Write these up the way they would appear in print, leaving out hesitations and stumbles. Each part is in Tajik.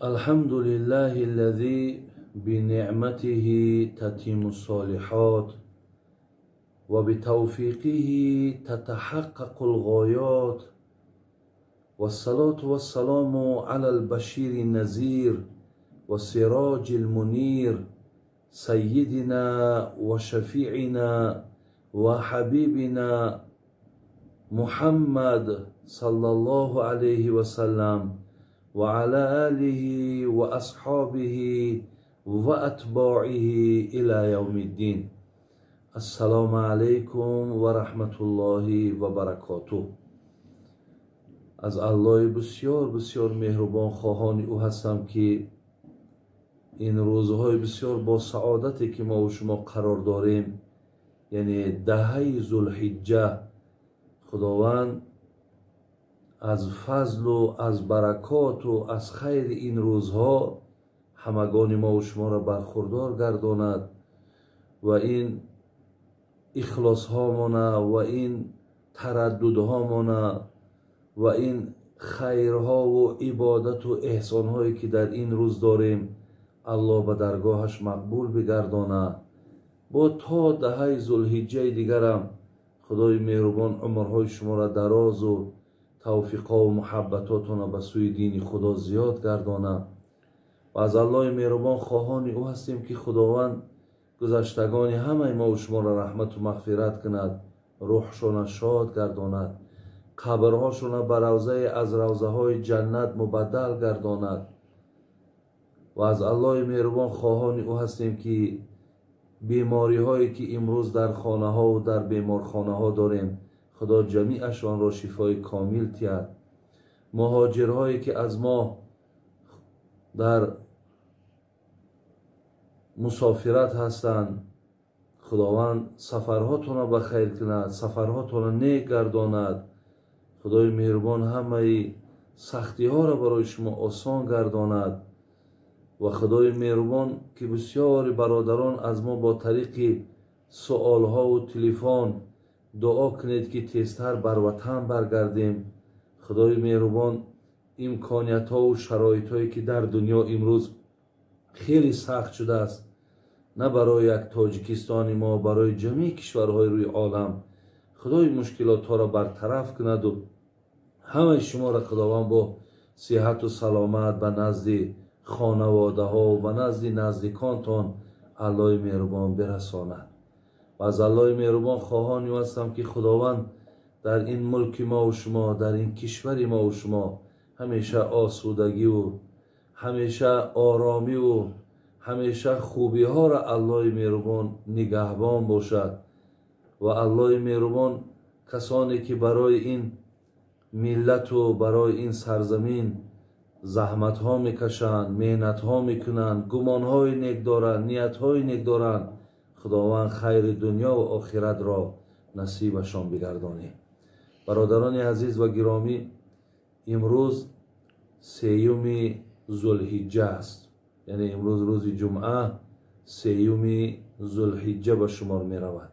الحمد لله الذي بنعمته تتم الصالحات وبتوفيقه تتحقق الغايات والصلاة والسلام على البشير النذير والسراج المنير سيدنا وشفيعنا وحبيبنا محمد صلى الله عليه وسلم وعلى آله وأصحابه وأتباعه إلى يوم الدين. السلام عليكم ورحمة الله وبركاته. Аз Аллоҳи бисёр бисёр меҳрубон хоҳони ӯ ҳастам, ки ин рӯзҳои бисёр бо саодате, ки мову шумо қарор дорем, яъне даҳаи Зулҳиҷҷа, Худованд аз фазлу аз баракоту аз хайри ин рӯзҳо ҳамагони мову шуморо бархурдор гардонад ва ин ихлосҳомона ва ин тараддудҳомона ва ин хайрҳову ибодату эҳсонҳое, ки дар ин рӯз дорем, Аллоҳ ба даргоҳаш мақбул бигардонад. Бо то даҳаи Зулҳиҷҷаи дигарам Худои меҳрубон умрҳои шуморо дарозу тавфиқову муҳаббатотонро ба сӯи дини Худо зиёд гардонад. Ва аз Аллоҳи меҳрубон хоҳони ӯ ҳастем, ки Худованд гузаштагони ҳамаи мову шуморо раҳмату мағфират кунад, рӯҳшона шод гардонад, қабрҳошона ба равзае аз равзаҳои ҷаннат мубаддал гардонад. Ва аз Аллоҳи меҳрубон хоҳони ӯ ҳастем, ки бемориҳое, ки имрӯз дар хонаҳову дар беморхонаҳо дорем, Худо ҷамиашонро шифои комил тиҳад. Муҳоҷирҳое, ки аз мо дар мусофират ҳастанд, Худованд сафарҳотонро ба хайр кунад, сафарҳотонро нек гардонад. Худои меҳрубон ҳамаи сахтиҳоро барои шумо осон гардонад. Ва Худои меҳрубон, ки бисёри бародарон аз мо бо тариқи суолҳову телефон дуо кунед, ки тезтар бар ватан баргардем, Худои меҳрубон имкониятҳову шароитҳое, ки дар дунё имрӯз хеле сахт шудааст, на барои як Тоҷикистони мо, барои ҷамеи кишварҳои рӯи олам, Худои мушкилотҳоро бартараф кунаду ҳамаи шуморо Худованд бо сиҳату саломат ба назди хонаводаҳо ба назди наздиконтон Аллоҳи меҳрубон бирасонад. Ва аз Аллоҳи меҳрубон хоҳони ӯ ҳастам, ки Худованд дар ин мулки мову шумо, дар ин кишвари мову шумо ҳамеша осудагиву ҳамеша оромиву ҳамеша хубиҳоро Аллоҳи меҳрубон нигаҳбон бошад. Ва Аллоҳи меҳрубон касоне, ки барои ин миллату барои ин сарзамин заҳматҳо мекашанд, меҳнатҳо мекунанд, гумонҳои нек доранд, ниятҳои нек доранд, Худованд хайри дунё ва охиратро насибашон бигардонед. Бародарони азиз ва гиромӣ, имрӯз сеюми Зулҳиҷҷа аст, яъне имрӯз рӯзи ҷумъа, сеюми Зулҳиҷҷа ба шумор меравад.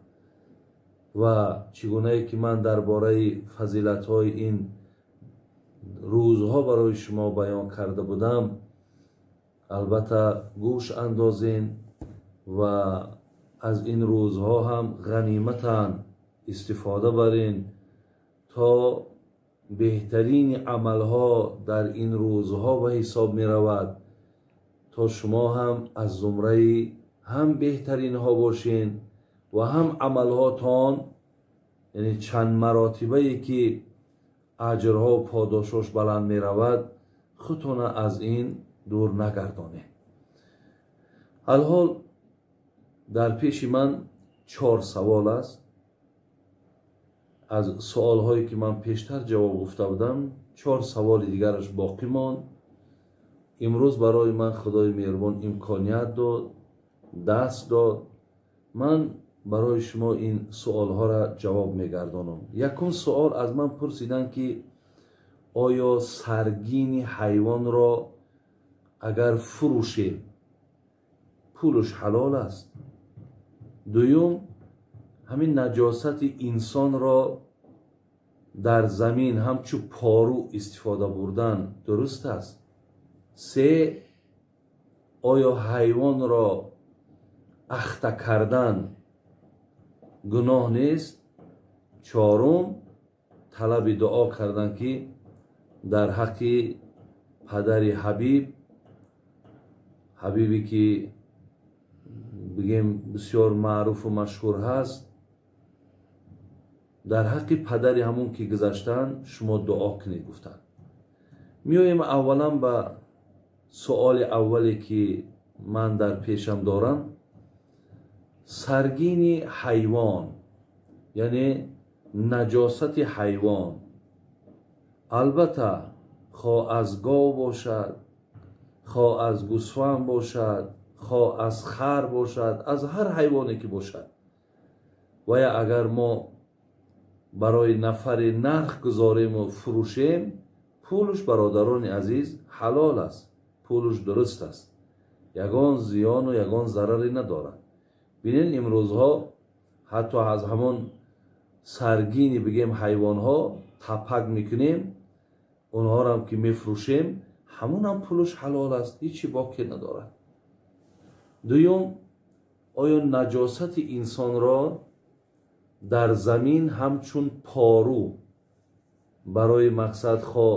Ва чӣ гунае ки ман дар бораи фазилатҳои ин рӯзҳо барои шумо баён карда будам, албатта гӯш андозен ва аз ин рӯзҳо ҳам ғаниматан истифода барен, то беҳтарини амалҳо дар ин рӯзҳо ба ҳисоб меравад, то шумо ҳам аз зумраи ҳам беҳтаринҳо бошен ва ҳам амалҳотон, яъне чанд маротибае ки аҷрҳо подошош баланд меравад, худтона аз ин дур нагардонед. Алҳол дар пеши ман 4 савол аст. Аз суолҳое, ки ман пештар ҷавоб гуфта будам, 4 саволи дигараш боқӣ монд. Имрӯз барои ман Худои меҳрубон имконият дод, даст дод, ман барои шумо ин суолҳоро ҷавоб мегардонам. Якум суол аз ман пурсиданд, ки оё саргини ҳайвонро агар фурӯшем, пулш ҳалол аст? Дуюм, ҳамин наҷосати инсонро дар замин ҳамчун пору истифода бурдан дуруст аст? Се, оё ҳайвонро ахта кардан гуноҳ нест? Чорум, талаби дуо кардан ки дар ҳаққи падари Ҳабиб, Ҳабибе ки бигем бисёр маъруфу машҳур ҳаст, дар ҳаққи падари ҳамон ки гузаштанд шумо дуо кунед гуфтанд. Меоем аввалан ба суоли аввале ки ман дар пешам дорам. Саргини ҳайвон, яъне наҷосати ҳайвон, албатта хо аз гов бошад, хо аз гӯсфанд бошад, хо аз хар бошад, аз ҳар ҳайвоне ки бошад, ва я агар мо барои нафаре нарх гузорему фурӯшем, пулуш, бародарони азиз, ҳалол аст, пулуш дуруст аст, ягон зиёну ягон зараре надорад. Бинед, имрӯзҳо ҳатто аз ҳамон саргини бигем ҳайвонҳо тапак мекунем, онҳоам ки мефурӯшем, ҳамонам пулуш ҳалол аст, ҳичи боке надорад. Дуюм, оё наҷосати инсонро дар замин ҳамчун пору барои мақсад, хо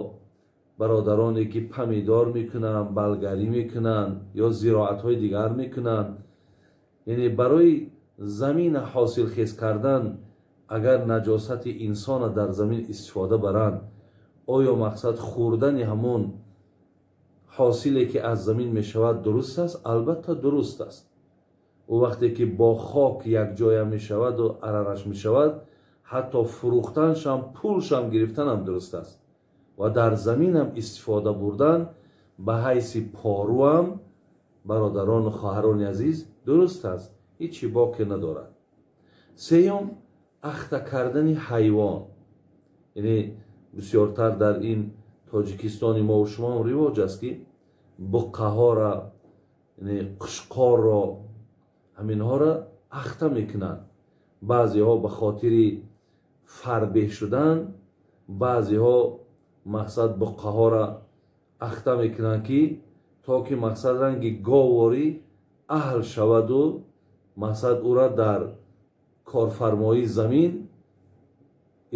бародароне ки помидор мекунанд, балгарӣ мекунанд ё зироатҳои дигар мекунанд, яъне барои замина ҳосилхез кардан агар наҷосати инсона дар замин истифода баранд, оё мақсад хӯрдани ҳамон ҳосиле ки аз замин мешавад дуруст аст? Албатта дуруст аст. Ӯ вақте ки бо хок якҷоя мешаваду арараш мешавад, ҳатто фурӯхтаншам, пулшам гирифтанам дуруст аст ва дар заминам истифода бурдан ба ҳайси поруам, бародарону хоҳарони азиз, дуруст аст, ҳичи боке надорад. Сеюм, ахта кардани ҳайвон, яъне бисёртар дар ин Тоҷикистони мову шумо ривоҷ аст ки буққаҳоро, яъне қушқорро, ҳаминҳоро ахта мекунанд. Баъзеҳо ба хотири фарбеҳ шудан, баъзеҳо мақсад буққаҳоро ахта мекунанд ки то ки мақсад ранги говворӣ аҳл шаваду мақсад ӯра дар корфармоии замин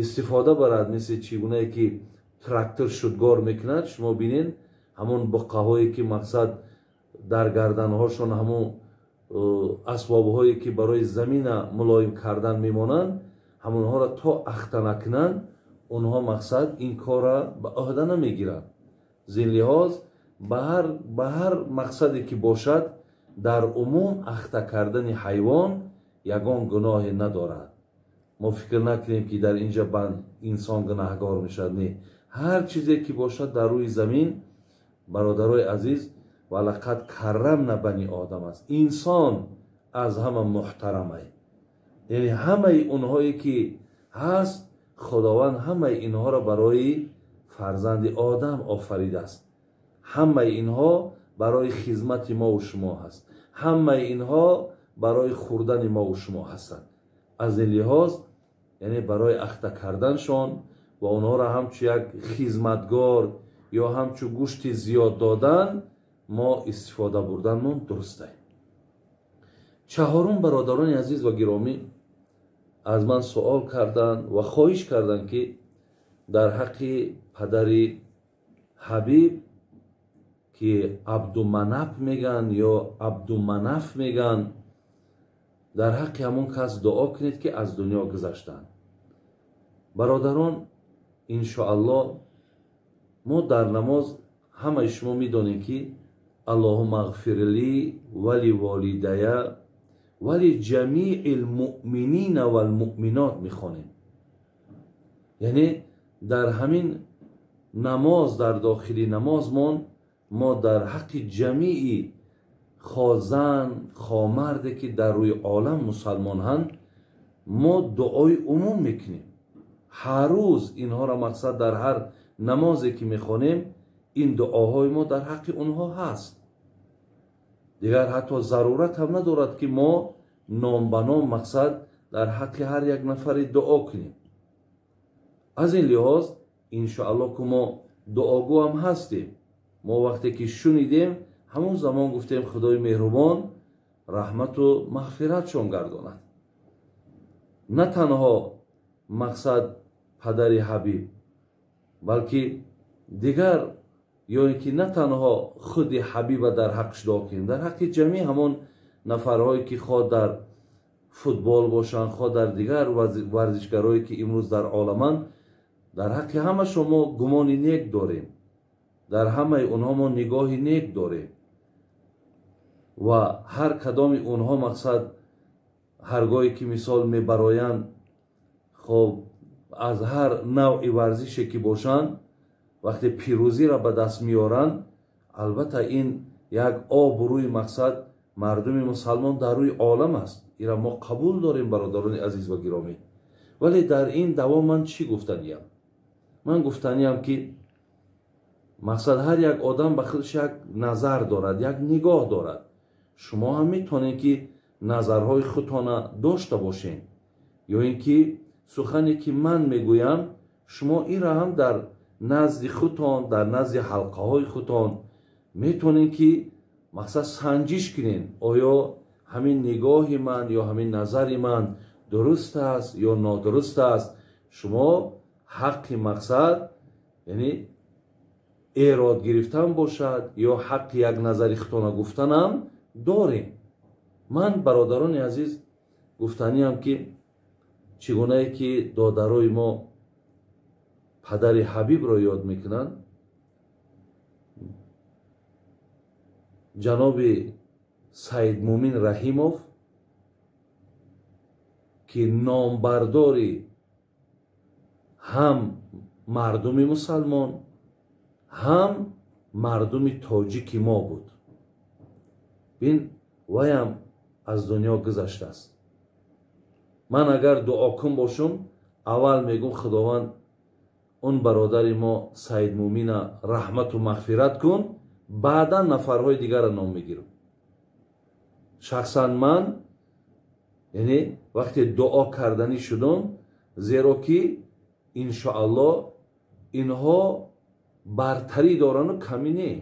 истифода барад, мисли чӣ гунае ки трактор шудгор мекунад. Шумо бинед, ҳамон буққаҳое ки мақсад дар гарданҳошон ҳамон асбобҳое ки барои замина мулоим кардан мемонанд, ҳамонҳоро то ахта накунанд, онҳо мақсад ин корра ба ӯҳда намегиранд. Зин лиҳоз ба ҳар мақсаде ки бошад, дар умум ахта кардани ҳайвон ягон гуноҳе надорад. Мо фикр накунем ки дар инҷа инсон гунаҳгор мешавад. Не, ҳар чизе ки бошад дар рӯи замин, бародарои азиз, валақад каррамна бани одам аст. Инсон аз ҳама муҳтарамай, яъне ҳамаи онҳое ки ҳаст, Худованд ҳамаи инҳоро барои фарзанди одам офаридааст. Ҳамаи инҳо барои хизмати мову шумо ҳаст, ҳамаи инҳо барои хӯрдани мову шумо ҳастанд. Аз ин лиҳоз, яъне барои ахта карданшон ва онҳоро ҳамчун як хизматгор ё ҳамчун гӯшти зиёд додан мо истифода бурданмон дурустай. Чаҳорум, бародарони азиз ва гиромӣ, аз ман суол карданд ва хоҳиш карданд ки дар ҳаққи падари Ҳабиб, ки Абдуманап мегӯянд ё Абдуманаф мегӯянд, дар ҳаққи ҳамон кас дуо кунед ки аз дунё гузаштанд. Бародарон, иншоаллоҳ мо дар намоз ҳамаи шумо медонем ки аллоҳумма ғфир ли ва ли волидая ва ли ҷамии лмуъминина валмуъминот мехонем. Яъне дар ҳамин намоз, дар дохили намозмон мо дар ҳаққи ҷамии хозан, хомарде ки дар рӯи олам мусалмонҳанд, мо дуои умум мекунем. Ҳар рӯз инҳоро мақсад дар ҳар намозе ки мехонем, ин дуоҳои мо дар ҳаққи онҳо ҳаст. Дигар ҳатто зарурат ҳам надорад ки мо ном ба ном мақсад дар ҳаққи ҳар як нафаре дуо кунем. Аз ин лиҳоз иншоаллоҳ ки мо дуогӯ ҳам ҳастем, Мо вақте ки шунидем, ҳамон замон гуфтем Худои меҳрубон раҳмату мағфиратшон гардонад. На танҳо мақсад падари Ҳабиб, балки дигар, ё ин ки на танҳо худи Ҳабиба дар ҳаққш дуо кунем, дар ҳаққи ҷамеъ ҳамон нафарҳое ки хоҳ дар футбол бошанд, хоҳ дар дигар варзишгарое ки имрӯз дар оламанд, дар ҳаққи ҳамашон мо гумони нек дорем, дар ҳамаи онҳо мо нигоҳи нек дорем ва ҳар кадоми онҳо мақсад ҳаргоҳе ки мисол мебароянд, хоб аз ҳар навъи варзише ки бошанд, вақте пирӯзиро ба даст меоранд, албатта ин як обрӯи мақсад мардуми мусалмон дар рӯи олам аст. Ира мо қабул дорем, бародарони азиз ва гиромӣ. Вале дар ин давом ман чӣ гуфтаниям? Ман гуфтаниям ки мақсад ҳар як одам ба худаш як назар дорад, як нигоҳ дорад. Шумо ҳам метавонед ки назарҳои худтона дошта бошед, ё ин ки сухане ки ман мегӯям, шумо инро ҳам дар назди худтон, дар назди ҳалқаҳои худтон метавонед ки мақсад санҷиш кунед, оё ҳамин нигоҳи ман ё ҳамин назари ман дуруст аст ё нодуруст аст. Шумо ҳаққи мақсад, яъне эрод гирифтан бошад ё ҳаққи як назари худтона гуфтанам дорем. Ман, бародарони азиз, гуфтаниям ки чӣ гунае ки додарои мо падари Ҳабибро ёд мекунанд, ҷаноби Саидмумин Раҳимов ки номбардори ҳам мардуми мусалмон, ҳам мардуми тоҷики мо буд, бин ваям аз дунё гузаштааст. Ман агар дуокун бошум, аввал мегӯм Худованд он бародари мо Саидмумина раҳмату мағфират кун, баъдан нафарҳои дигарро ном мегирам. Шахсан ман, яъне вақте дуо карданӣ шудум, зеро ки иншоаллоҳ инҳо бартарӣ дорану камӣ не.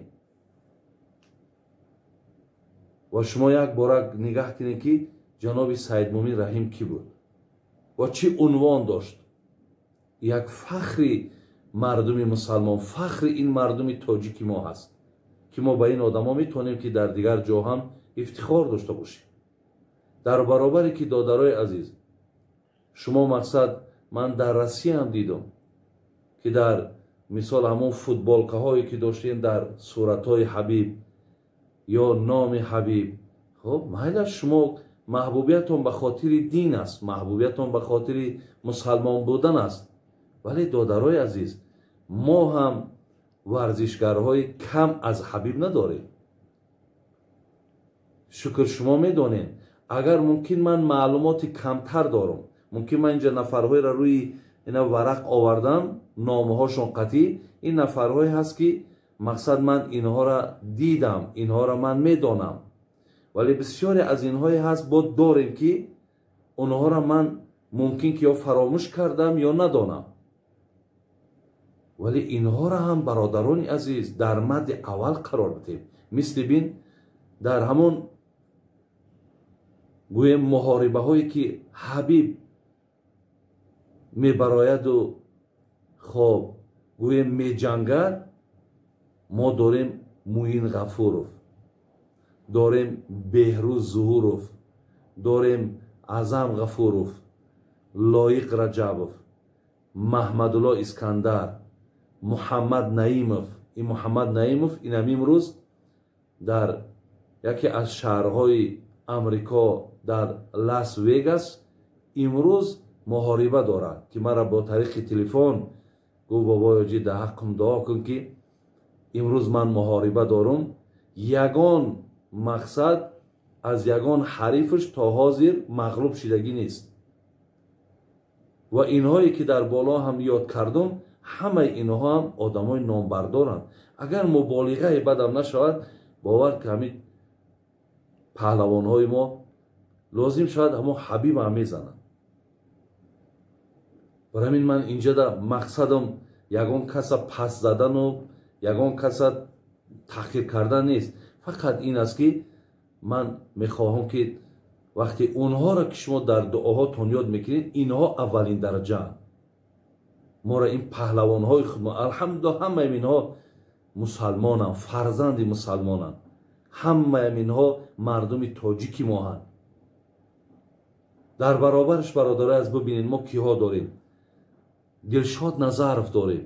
Ва шумо як бора нигаҳ кунед ки ҷаноби Саидмумин Раҳим кӣ буд ва чӣ унвон дошт. Як фахри мардуми мусалмон, фахри ин мардуми тоҷики мо ҳаст ки мо ба ин одамо метавонем ки дар дигар ҷо ҳам ифтихор дошта бошем. Дар баробаре ки, додарои азиз, шумо мақсад ман дар Россияам дидам ки дар мисол ҳамон футболкаҳое ки доштем дар суратҳои Ҳабиб ё номи Ҳабиб, хоб майла, шумо маҳбубиятон ба хотири дин аст, маҳбубиятон ба хотири мусалмон будан аст. Вале, додарои азиз, мо ҳам варзишгарҳои кам аз Ҳабиб надорем. Шукр, шумо медонед, агар мумкин ман маълумоти камтар дорам, мумкин ман инҷа нафарҳоеро рӯи ина варақ овардам, номҳошон қатъӣ, ин нафарҳое ҳаст ки мақсад ман инҳоро дидам, инҳоро ман медонам. Вале бисёре аз инҳое ҳаст бо дорем ки онҳоро ман мумкин ки ё фаромӯш кардам ё надонам. Вале инҳоро ҳам, бародарони азиз, дар мадди аввал қарор бидем. Мисли бин дар ҳамон гӯем муҳорибаҳое ки Ҳабиб мебарояду хоб гӯем меҷангад, мо дорем Муин Ғафуров, дорем Беҳрӯз Зуҳуров, дорем Аъзам Ғафуров, Лоиқ Раҷабов, Маҳмадулло Искандар, Муҳаммад Наимов. Ин Муҳаммад Наимов инам имрӯз дар яке аз шаҳрҳои Амрико дар Лас Вегас имрӯз муҳориба дорад ки маро бо тариқи телефон гуфт: бобои ҳоҷӣ, дар ҳаққам дуо кун ки имрӯз ман муҳориба дорум. Ягон мақсад аз ягон ҳарифаш то ҳозир мағлуб шидагӣ нест. Ва инҳое ки дар боло ҳам ёд кардум, ҳамаи инҳо ҳам одамои номбардоранд. Агар муболиғаи бадам нашавад, бовар ки ҳамин паҳлавонҳои мо лозим шавад ҳамон Ҳабиб ҳам мезананд. Барои ҳамин ман инҷа да мақсадам ягон каса пас задану ягон каса таҳқир кардан нест, фақат ин аст, ки ман мехоҳам, ки вақте онҳоро, ки шумо дар дуоҳотон ёд мекунед, инҳо аввалин дараҷаанд. Моро ин паҳлавонҳои худмо, алҳамдулиллоҳ, ҳамаи инҳо мусалмонанд, фарзанди мусалмонанд, ҳамаи инҳо мардуми тоҷики моҳанд. Дар баробараш, бародари аз, бибинед, мо киҳо дорем? Дилшод Назаров дорем,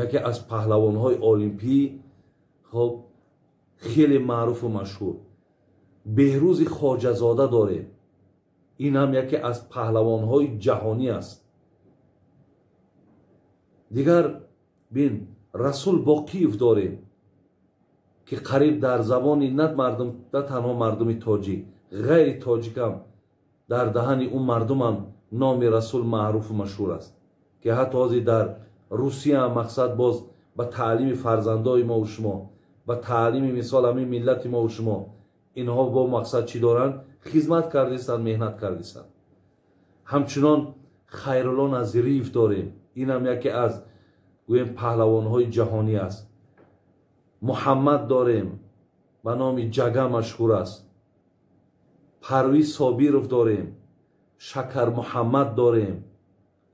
яке аз паҳлавонҳои олимпӣ, хоб, хеле маъруфу машҳур. Беҳрӯзи Хоҷазода дорем, ин ҳам яке аз паҳлавонҳои ҷаҳонӣ аст. Дигар бин, Расул Боқиев дорем, ки қариб дар забони на мардум, на танҳо мардуми тоҷик, ғайри тоҷикам дар даҳани ӯ мардумам номи Расул маъруфу машҳур аст, ки ҳатто ҳозир дар Русия мақсад боз ба таълими фарзандои мову шумо, ба таълими мисол ҳамин миллати мову шумо инҳо бо мақсад чӣ доранд? Хизмат кардистанд, меҳнат кардистанд. Ҳамчунон Хайрулло Назириев дорем, инам яке аз, гӯем, паҳлавонҳои ҷаҳонӣ аст. Муҳаммад дорем, ба номи Ҷага машҳур аст. Парвиз Собиров дорем, Шакар Муҳаммад дорем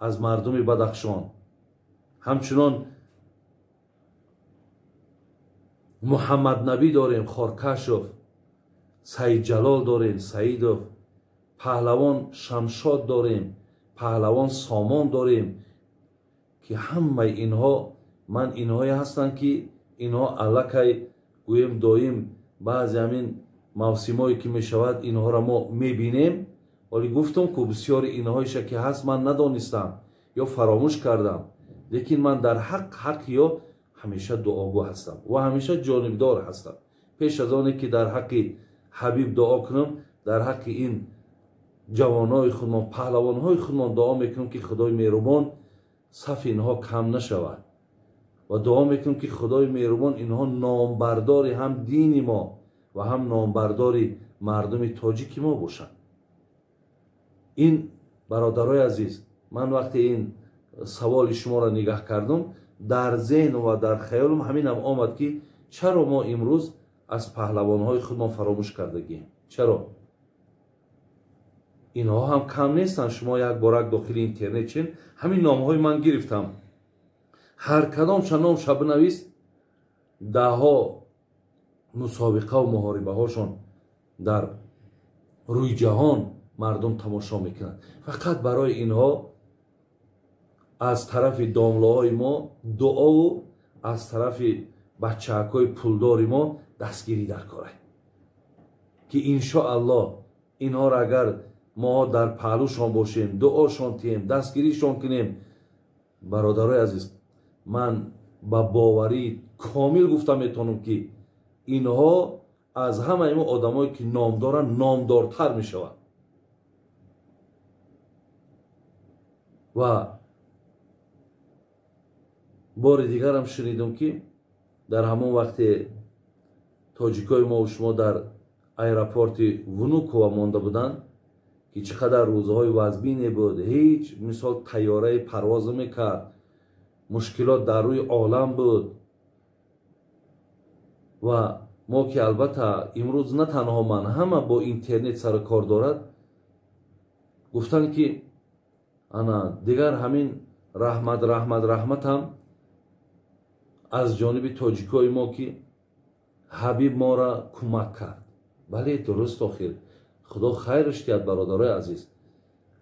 аз мардуми Бадахшон. Ҳамчунон Муҳаммаднабӣ дорем, Хоркашов, Саидҷалол дорем, Саидов, паҳлавон Шамшод дорем, паҳлавон Сомон дорем, ки ҳамаи инҳо ман инҳое ҳастанд, ки инҳо аллакай, гӯем, доим баъзе ҳамин мавсимое ки мешавад, инҳоро мо мебинем. Вале гуфтам, ку бисёри инҳоеша ки ҳаст, ман надонистам ё фаромӯш кардам, лекин ман дар ҳаққи ё ҳамеша дуогӯ ҳастам ва ҳамеша ҷонибдор ҳастам. Пеш аз оне ки дар ҳаққи Ҳабиб дуо кунам, дар ҳаққи ин ҷавонои худмон, паҳлавонҳои худмон дуо мекунам, ки Худои меҳрубон сафи инҳо кам нашавад, ва дуо мекунам, ки Худои меҳрубон инҳо номбардори ҳам дини мо ва ҳам номбардори мардуми тоҷики мо бошанд. Ин, бародарои азиз, ман вақте ин саволи шуморо нигаҳ кардам, дар зеҳн ва дар хаёлам ҳаминам омад, ки чаро мо имрӯз аз паҳлавонҳои худмон фаромӯш кардагием? Чаро инҳо ҳам кам нестанд? Шумо як борак дохили интернет чин, ҳамин номҳои ман гирифтам, ҳар кадомша номша бинавис, даҳҳо мусобиқаву муҳорибаҳошон дар рӯи ҷаҳон мардум тамошо мекунанд. Фақат барои инҳо аз тарафи домлаҳои мо дуову аз тарафи бачаакҳои пулдори мо дастгирӣ дар корай, ки иншоаллоҳ инҳоро агар мо дар паҳлӯшон бошем, дуошон тиҳем, дастгиришон кунем. Бародарои азиз, ман ба боварии комил гуфта метавонам, ки инҳо аз ҳамаи мо одамое ки ном доранд, номдортар мешаванд. Ва бори дигарам шунидам, ки дар ҳамон вақте тоҷикои мову шумо дар аэропорти Внукова монда буданд, ки чӣ қадар рӯзҳои вазбине буд, ҳеҷ мисол тайёраи парвоз намекард, мушкилот дар рӯи олам буд. Ва мо ки албатта имрӯз на танҳо ман, ҳама бо интернет сару кор дорад, гуфтанд, ки ана дигар ҳамин раҳмат, раҳмат, раҳматам аз ҷониби тоҷикои мо, ки Ҳабиб мора кӯмак кард. Бале, дуруст, охир Худо хайрш диҳад. Бародарои азиз,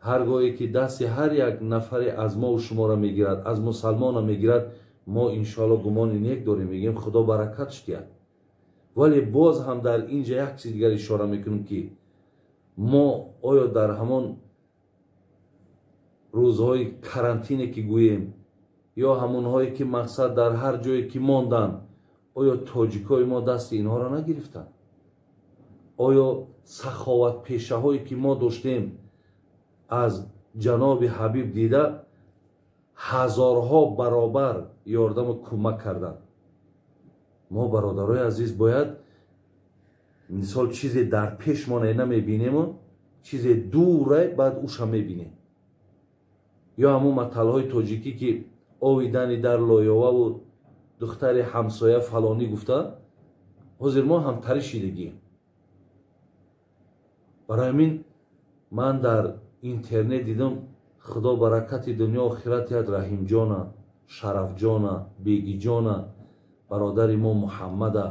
ҳар гоҳе ки дасти ҳар як нафаре аз мову шуморо мегирад, аз мусалмона мегирад, мо иншоалло гумони нек дорем, мегӯем, Худо баракатш диҳад. Вале боз ҳам дар ин ҷа як чизи дигар ишора мекунем, ки мо оё дар ҳамон рӯзҳои карантине ки гӯем, ё ҳамонҳое ки мақсад дар ҳар ҷое ки монданд, оё тоҷикои мо дасти инҳоро нагирифтанд? Оё саховатпешаҳое ки мо доштем, аз ҷаноби Ҳабиб дида, ҳазорҳо баробар ёрдаму кӯмак карданд? Мо, бародарои азиз, бояд мисол чизе дар пеш мо намебинему, чизе дуре баъд уша мебинем. Ё ҳамун маталҳои тоҷикӣ, ки ови дани дар лоёваву Духтари ҳамсоя фалонӣ гуфта, ҳозир мо ҳамтарӣ шидагием. Барои ҳамин ман дар интернет дидам, Худо баракати дунё охират диҳад Раҳимҷона, Шарафҷона, Бегиҷона, бародари мо Муҳаммада,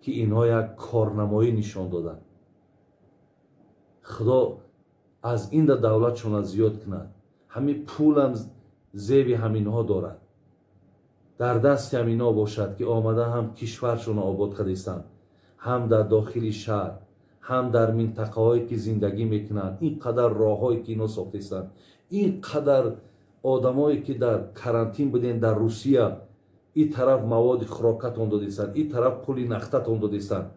ки инҳо як корнамоӣ нишон доданд. Худо аз инда давлатшона зиёд кунад. Ҳамин пулам зеби ҳаминҳо дорад, дар дасти ҳаминҳо бошад, ки омада ҳам кишваршона обод кардистанд, ҳам дар дохили шаҳр, ҳам дар минтақаҳое ки зиндагӣ мекунанд. Ин қадар роҳҳое ки инҳо сохтистанд, ин қадар одамое ки дар карантин будем дар Русия, ин тараф маводи хӯрокатон додистанд, ин тараф пули нахтатон додистанд.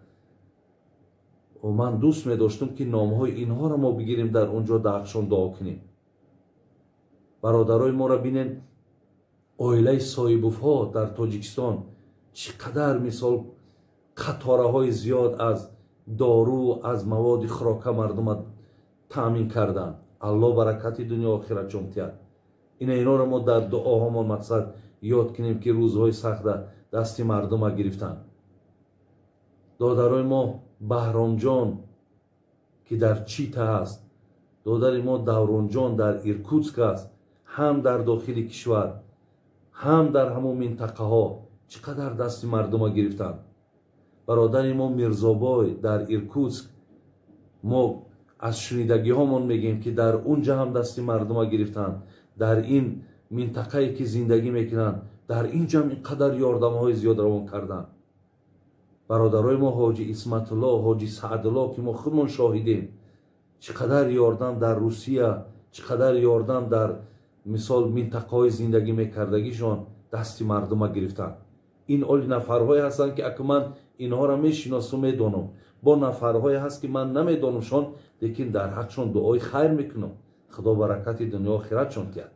Ман дӯст медоштам, ки номҳои инҳоро мо бигирем, дар он ҷо даҳқшон дуо кунем. Бародарои моро бинен, оилаи Соҳибовҳо дар Тоҷикистон чӣ қадар, мисол, қатораҳои зиёд аз дору, аз маводи хӯрока мардума таъмин карданд. Алло баракати дунё охиратшон тиҳад. Ина инҳоро мо дар дуоҳомон мақсад ёд кунем, ки рӯзҳои сахта дасти мардума гирифтанд. Додарои мо Баҳромҷон, ки дар Чита ҳаст, додари мо Давронҷон дар Иркутск аст, ҳам дар дохили кишвар, ҳам дар ҳамон минтақаҳо чӣ қадар дасти мардума гирифтанд. Бародари мо Мирзобой дар Иркутск, мо аз шунидагиҳомон мегӯем, ки дар он ҷа ҳам дасти мардума гирифтанд. Дар ин минтақае ки зиндагӣ мекунанд, дар ин ҷам ин қадар ёрдамҳои зиёд равон карданд. Бародарои мо Ҳоҷи Исматулло, Ҳоҷи Саъдулло, ки мо худмон шоҳидем, чӣ қадар ёрдам дар Русия, чӣ қадар ёрдам дар, мисол, минтақаҳои зиндагӣ мекардагишон дасти мардума гирифтанд. Ин оли нафарҳое ҳастанд, ки ака ман инҳоро мешиносу медонам. Бо нафарҳое ҳаст, ки ман намедонамшон, лекин дар ҳақшон дуои хайр мекунам. Худо баракати дунё охиратшон диҳад.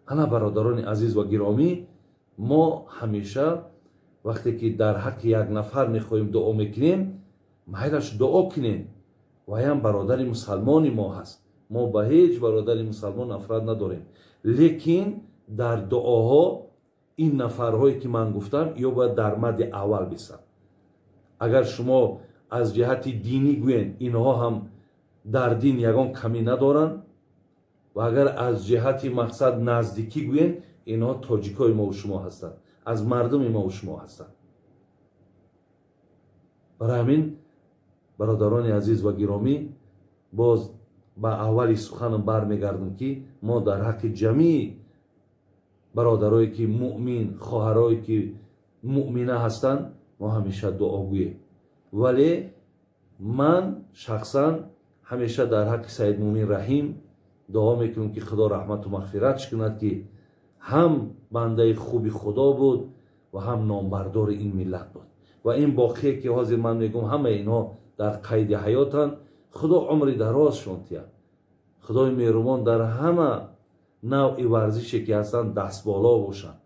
Ана, бародарони азиз ва гиромӣ, мо ҳамеша вақте ки дар ҳаққи як нафар мехоҳем дуо мекунем, майлаш дуо кунем, ваям бародари мусалмони мо ҳаст. Мо ба ҳеҷ бародари мусалмон нафрат надорем, лекин дар дуоҳо ин нафарҳое ки ман гуфтам, ё бояд дар мадди аввал бисанд. Агар шумо аз ҷиҳати динӣ гӯен, инҳо ҳам дар дин ягон камӣ надоранд, ва агар аз ҷиҳати мақсад наздикӣ гӯен, инҳо тоҷикои мову шумо ҳастанд, аз мардуми мову шумо ҳастанд. Барои ҳамин, бародарони азиз ва гиромӣ, боз ба аввали суханам бармегардам, ки мо дар ҳаққи ҷамии бародарое ки муъмин, хоҳарое ки муъмина ҳастанд, мо ҳамеша дуо гӯем. Вале ман шахсан ҳамеша дар ҳаққи Саидмӯмин Раҳим дуо мекунам, ки Худо раҳмату мағфиратш кунад, ки ҳам бандаи хуби Худо буд ва ҳам номбардори ин миллат буд. Ва ин боқие ки ҳозир ман мегӯм, ҳамаи инҳо дар қайди ҳаётанд. Худо умри дарозшон тиҳад. Худои меҳрубон дар ҳама навъи варзише ки ҳастанд дастболо бошанд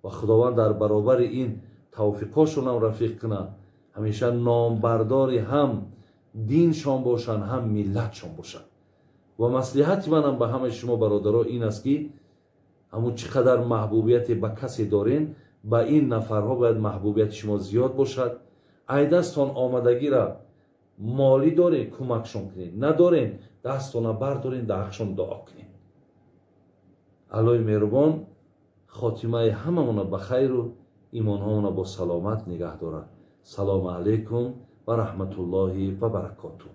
ва Худованд дар баробари ин тавфиқҳошонам рафиқ кунад. Ҳамеша номбардори ҳам диншон бошанд, ҳам миллатшон бошанд. Ва маслиҳати манам ба ҳамаи шумо бародаро ин аст, ки ҳамун чӣ қадар маҳбубияте ба касе дорен, ба ин нафарҳо бояд маҳбубияти шумо зиёд бошад. Ай дастон омадагира молӣ дорен, кӯмакшон кунед, надорен, дастона бардорен, дар ҳақшон дуо кунед. Аллоҳи меҳрубон хотимаи ҳамамона ба хайру имонҳомона бо саломат нигаҳ дорад. Салому алайкум ва раҳматуллоҳи ва баракотуҳ.